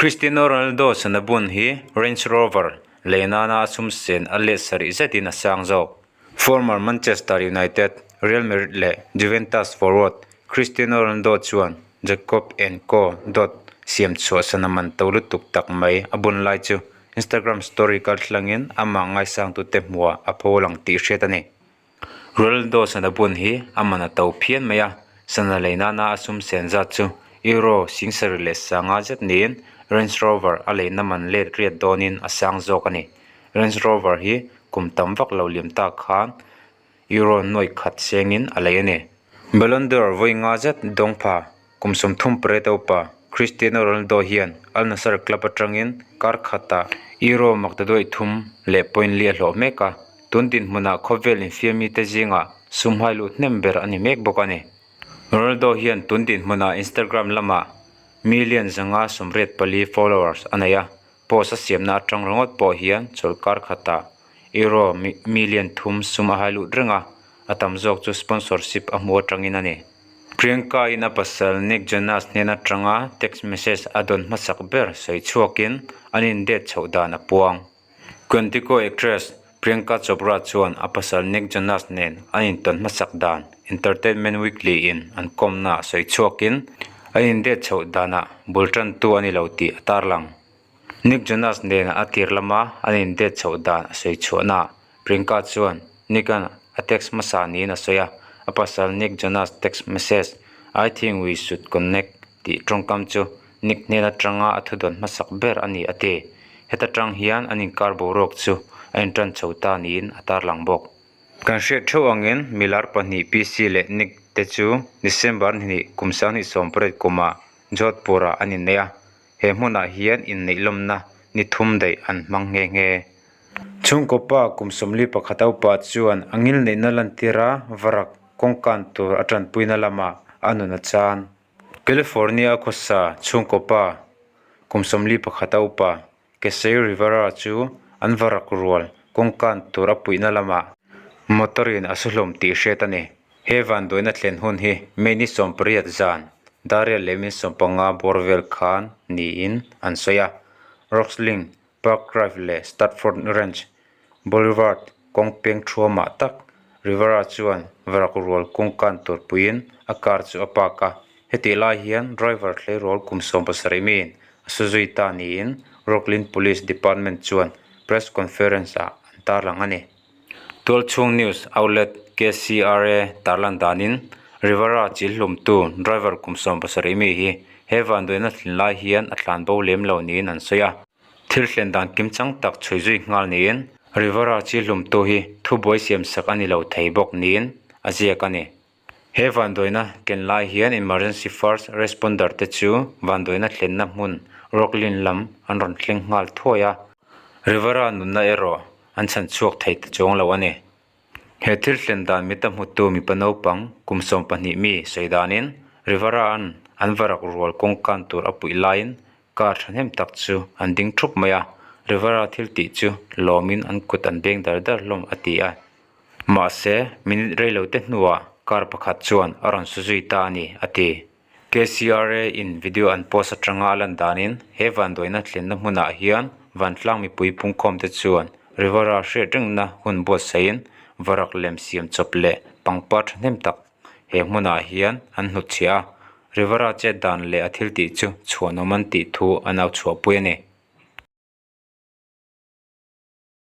Cristiano Ronaldo sana bun hi Range Rover lei nana a sum sen a let sarih zetin a sang zawk. Former Manchester United, Real Madrid leh Juventus forward Cristiano Ronaldo chuan Jacob and Co dawt siam chhuah sana man to lutuk tak mai a bun lai chu Instagram story kalthlangin amah ngaisangtute hmuhah a pho lang tih hriat a ni. Ronaldo sana bun hi a man a to phian mai a, sana lei nana a sum sen zat chu Euro singsarih leh sanga zet niin Range Rover a leina man let riat dawnin a sang zawk a ni. Range Rover hi kum tam vak lo liam tak khan Euro nuai khat sengin a lei a ni. Ballon d'Or vawi nga zet dawng pha kum 38 upa Cristiano Ronaldo hian Al Nassr club atangin kar khatah Euro maktaduaih thum leh point li a hlawh mek a, tun dinhmunah khawvel infiamite zingah sum hai luh hnem ber a ni mek bawk a ni. Ronaldo hian tun dinhmunah Instagram lamah million 584 followers a nei a, post a siamna atang ringawt pawh hian chawlhkar khatah Euro million thum sum a hai lut reng a, a tam zawk chu sponsorship a hmu atangin a ni. Priyanka in a pasal Nick Jonas hnen atanga text message a dawn hmasak ber sawi chhuakin an indate chhoh dan a puang. Quantico actress Priyanka Chopra chuan a pasal Nick Jonas nen an intawn hmasak dan Entertainment Weekly in an kawmna sawi chhuakin an indate chhoh danah bul tantu a ni lo tih a tarlang. Nick Jonas nen a tir lama an indate chhoh dan a sawi chhuahnaah Priyanka chuan Nick-a'n a text hmasa niin a sawi a, a pasal Nick Jonas text message I think we should connect tih tawngkam chu Nick hnen atanga a thudawn hmasak ber a ni a ti. Heta tang hian an inkar boruak chu a intan chho ta niin a tarlang bawk. Kan hriat theuh angin milar pahnih PC leh Nick te chu December hnih kum 2018 kumah Jodhpur-ah an innei a, He hmunah hian inneih lawmna ni thum daih an hmang nghe nghe. Chhungkaw pa kum 41 upa chuan a ngil neihna lantira varak kawngkan tur a tanpuina lamah a nun a chan. California khawsa chhungkaw pa kum 41 upa Kesei Rivera chu an varak rual kawngkan tur a puihna lamah motor in a su hlawm tih hriat a ni. He vanduaina thlen hun hi May ni 18 zan Darial leh min 15 bawr vel khan niin an sawi a. Roxlin Park Drive leh Stratford Ranch Boulevard kawng peng thuamah tak Rivera chuan varak rual kawngkan tur puiin a car chu a park a. Hetih lai hian driver tleirawl kum 17 miin a su zui ta niin Rocklin Police Department chuan press conference ah an tarlang a ni. Tualchhung news outlet KCRA tarlan danin Rivera chil hlumtu driver kum 17 mi hi he vanduaina thlin lai hian a tlan bo lem lo niin an sawi a. Thil thlen dan kimchang tak chhui zui nghal niin Rivera chil hlumtu hi thubuai siam sak a ni lo thei bawk niin a ziak a ni. He vanduaina ken lai hian emergency first responder te chu vanduaina thlenna hmun Rocklin lam an rawn thleng nghal thuai a. Rivera nunna erawh an chhan chhuak thei ta chuang lo a ni. He thil thlen dan mita hmutu mipa naupang kum 12 mi sawi danin Rivera-a'n an varak rual kawngkan tur a puih laiin car thahnem tak chu an ding thup mai a, Rivera thil tih chu lawmin an kut an beng dar dar hlawm a ti a. Mahse, minute rei lo te hnuah car pakhat chuan a rawn su zui ta a ni, a ti. KCRA in video an post atanga a lan danin he vanduaina thlenna hmunah hian vantlang mipui pungkhawm te chuan Rivera hriat rengna hun buatsaihin varak lem siam chawp leh pangpar thahnem tak he hmunah hian an hnutchhiah a. Rivera chet dan leh a thil tih chu chhuanawm an tih thu an au chhuahpui a ni.